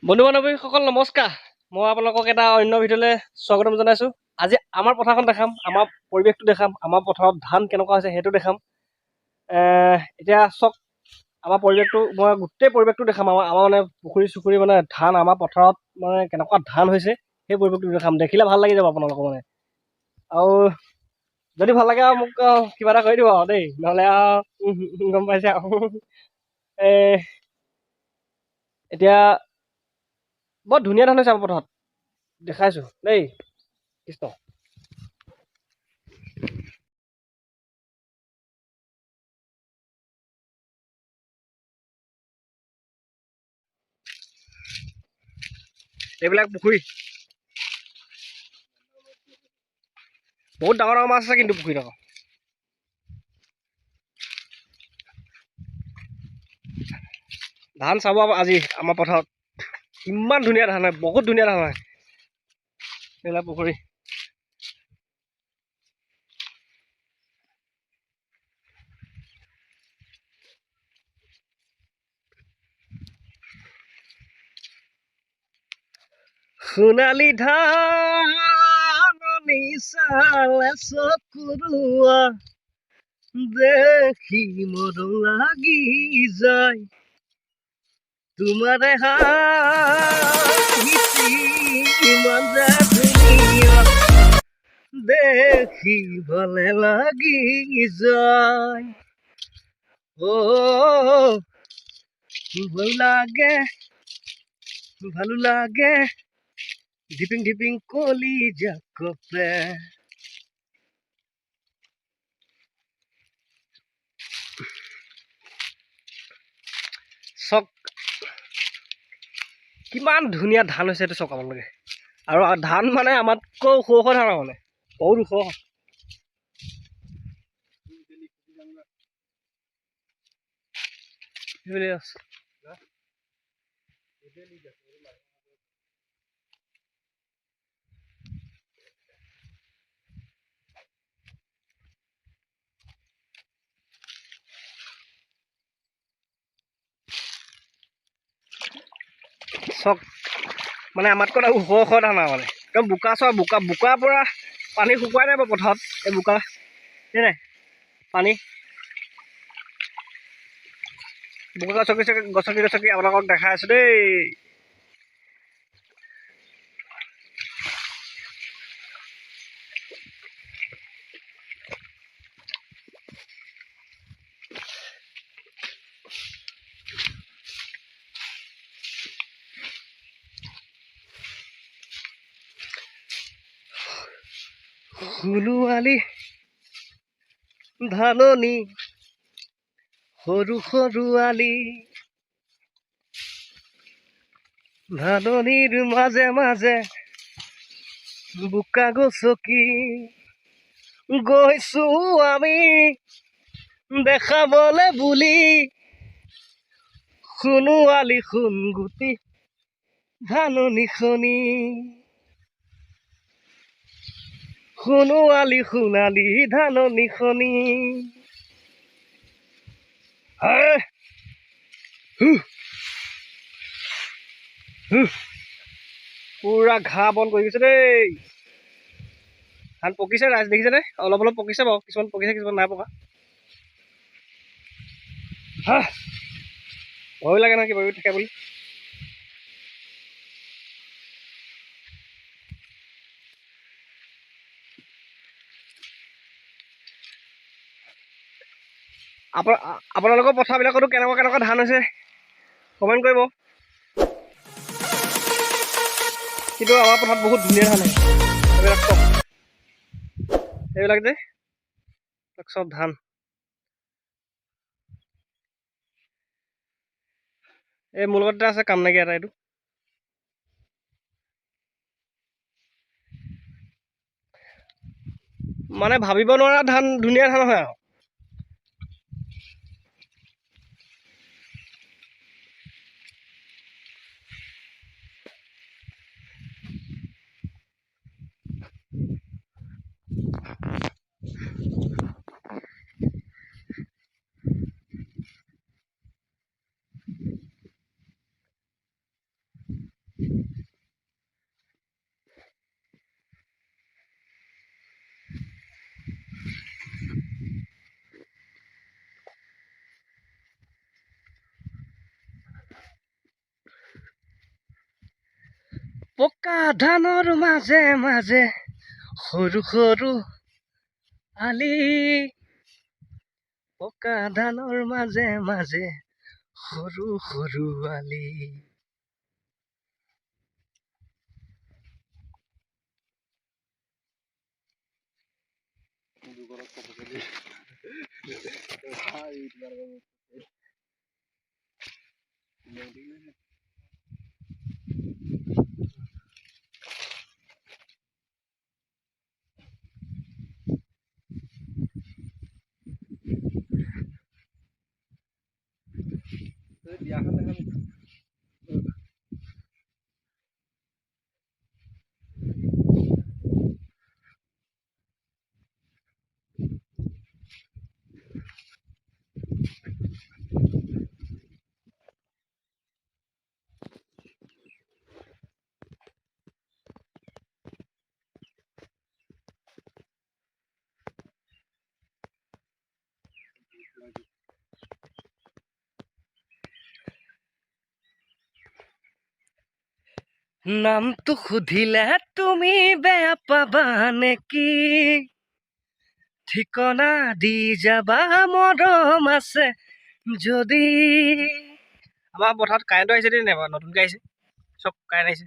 বন্ধু বান্ধৱীসকল নমস্কাৰ। মই আপোনালোকক এটা অন্য ভিডিঅ'লৈ স্বাগতম জনাইছোঁ। আজি আমাৰ পথাৰখন দেখাম, আমাৰ পৰিৱেশটো দেখাম, আমাৰ পথাৰত ধান কেনেকুৱা হৈছে সেইটো দেখাম। এতিয়া চাওক আমাৰ পৰিৱেশটো, মই গোটেই পৰিৱেশটো দেখাম। আমাৰ আমাৰ মানে পুখুৰী চুখুৰী, মানে ধান, আমাৰ পথাৰত মানে কেনেকুৱা ধান হৈছে সেই পৰিৱেশটো দেখাম। দেখিলে ভাল লাগি যাব আপোনালোকৰ মানে। আৰু যদি ভাল লাগে আৰু মোক কিবা এটা কৰি দিব আৰু দেই, নহ'লে আৰু গম পাইছে আৰু। এতিয়া বৰ ধুনীয়া ধান হৈছে আমাৰ পথাৰত, দেখাইছোঁ দেই। কৃষ্ণ। এইবিলাক পুখুৰী, বহুত ডাঙৰ ডাঙৰ মাছ আছে কিন্তু পুখুৰীত আকৌ। ধান চাব আজি আমাৰ পথাৰত ইমান ধুনীয়া ধান হয়, বহুত ধুনীয়া ধান হয়। এইবিলাক পুখুৰী। সোণালী ধাননি চালে চকুৰোৱা দেখি মৰম লাগি যায়, তোমাৰে হাঁহিটি ইমান যে ধুনীয়া দেখি ভালে লাগি যায়। অ ভয় লাগে, ভালো লাগে, ঢিপিং ঢিপিং কলিজা কঁপে। চাওক কিমান ধুনীয়া ধান হৈছে এইটো চাওক আপোনালোকে। আৰু ধান মানে আমাতকৈ ওখ ওখ ধান, মানে বহুত ওখ। সেইবুলি আছে। চাওক মানে আমাতকৈ ওখ ওখ ধান আৰু মানে একদম বোকা চোৱা, বোকা বোকাৰ পৰা পানী শুকুৱাই নাই বাৰু পথাৰত। এই বোকা নাই পানী, বোকা গছকি গছকি গছকি আপোনালোকক দেখাই আছোঁ দেই। সোণোৱালী ধাননি সৰু সৰু আলি, ধাননিৰ মাজে মাজে বোকা গছকি গৈছো আমি দেখাবলে বুলি, সোণোৱালী সোণগুটি ধাননিখনি, সোণোৱালী সোণালী ধাননিখনি। পুৰা ঘাঁহ বন কৰি গৈছে দেই। ধান পকিছে ৰাইজ, দেখিছেনে? অলপ অলপ পকিছে বাৰু, কিছুমান পকিছে কিছুমান নাই পকা। হা ভয়ো লাগে নহয় কিবা কিবি থাকে বুলি। আপোনালোকৰ পথাৰবিলাকতো কেনেকুৱা কেনেকুৱা ধান হৈছে কমেণ্ট কৰিব। কিন্তু আমাৰ পথাৰত বহুত ধুনীয়া ধান হয়। এইবিলাক চব, এইবিলাক যে এইবিলাক চব ধান। এই মোৰ লগতে আছে কাম নাইকিয়া এটা, এইটো মানে ভাবিব নোৱাৰা ধান, ধুনীয়া ধান হয় আৰু। পকা ধানৰ মাজে মাজে সৰু সৰু আলি, পকা ধানৰ মাজে মাজে সৰু সৰু আলি। নামটো সুধিলে তুমি বেয়া পাবা নেকি, ঠিকনা দি যাবা মৰম আছে যদি। আমাৰ পথাৰত কাৰেণ্টটো আহিছে দেই, নাই নতুনকৈ আহিছে, চব কাৰেণ্ট আহিছে।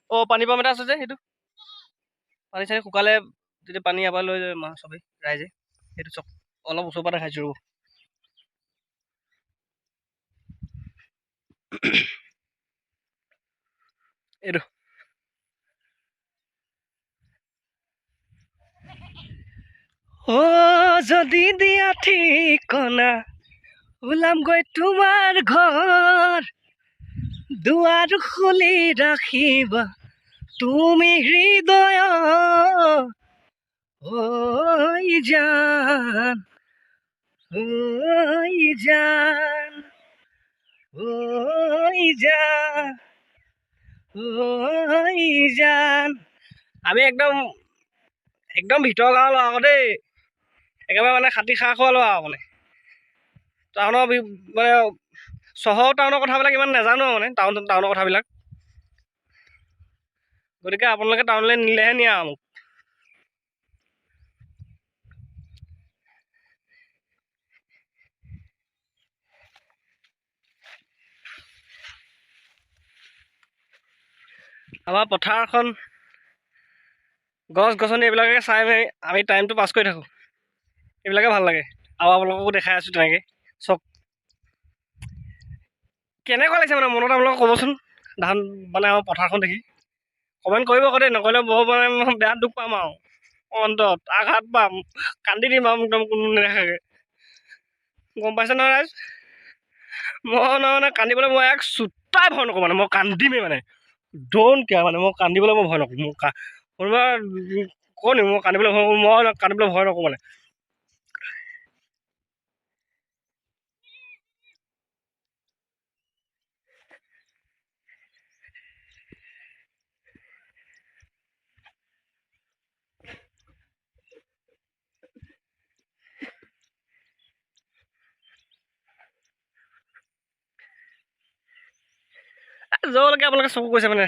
অ' পানী পাম্প এটা আছে যে, সেইটো পানী চানী শুকালে তেতিয়া পানী ইয়াৰ পৰা লৈ যায় চবেই ৰাইজে। সেইটো চব অলপ ওচৰৰ পৰা দেখাইছোঁ ৰ'ব। এইটো অ' যদি দিয়া ঠিকনা ওলামগৈ তোমাৰ ঘৰ, দুৱাৰ খুলি ৰাখিবা তুমি হৃদয়। ঐ জান, ঐ জান, ঐ জান, ঐ জান। আমি একদম একদম ভিতৰৰ গাঁৱৰ ল'ৰা আকৌ দেই, একেবাৰে মানে খাটি খা খোৱা ল'ৰা আৰু মানে টাউনৰ মানে চহৰ টাউনৰ কথাবিলাক ইমান নাজানো মানে টাউনৰ কথাবিলাক, গতিকে আপোনালোকে টাউনলৈ নিলেহে নিয়া আৰু মোক। আমাৰ পথাৰখন গছ গছনি এইবিলাকে চাই আমি টাইমটো পাছ কৰি থাকোঁ, এইবিলাকে ভাল লাগে। আৰু আপোনালোককো দেখাই আছোঁ তেনেকৈ। চব কেনেকুৱা লাগিছে মানে মনত আপোনালোকক ক'বচোন, ধান মানে আমাৰ পথাৰখন দেখি কমেণ্ট কৰিব আকৌ দেই, নকৰিলে বৰ মানে বেয়া দুখ পাম আৰু, অন্তত আঘাত পাম, কান্দি দিম আৰু একদম কোনো নেদেখাকৈ। গম পাইছে নহয় ৰাইজ, মই মানে কান্দিবলৈ মই এক চুটাই ভয় নকৰোঁ, মানে মই কান্দিমেই মানে, don't care মানে মই কান্দিবলৈ মই ভয় নকৰোঁ। মোক কোনোবা কওঁ নি মই কান্দিবলৈ ভয়, মই কান্দিবলৈ ভয় নকৰোঁ মানে। য'লৈকে আপোনালোকে চকু গৈছে মানে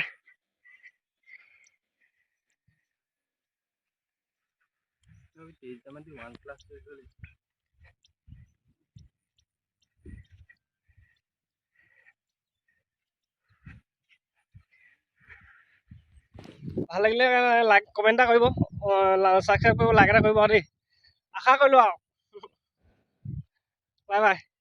ভাল লাগিলে লাইক কমেণ্ট এটা কৰিব, ছাবস্ক্ৰাইব কৰিব, লাইক এটা কৰিব দেই, আশা কৰিলোঁ আৰু। Bye bye.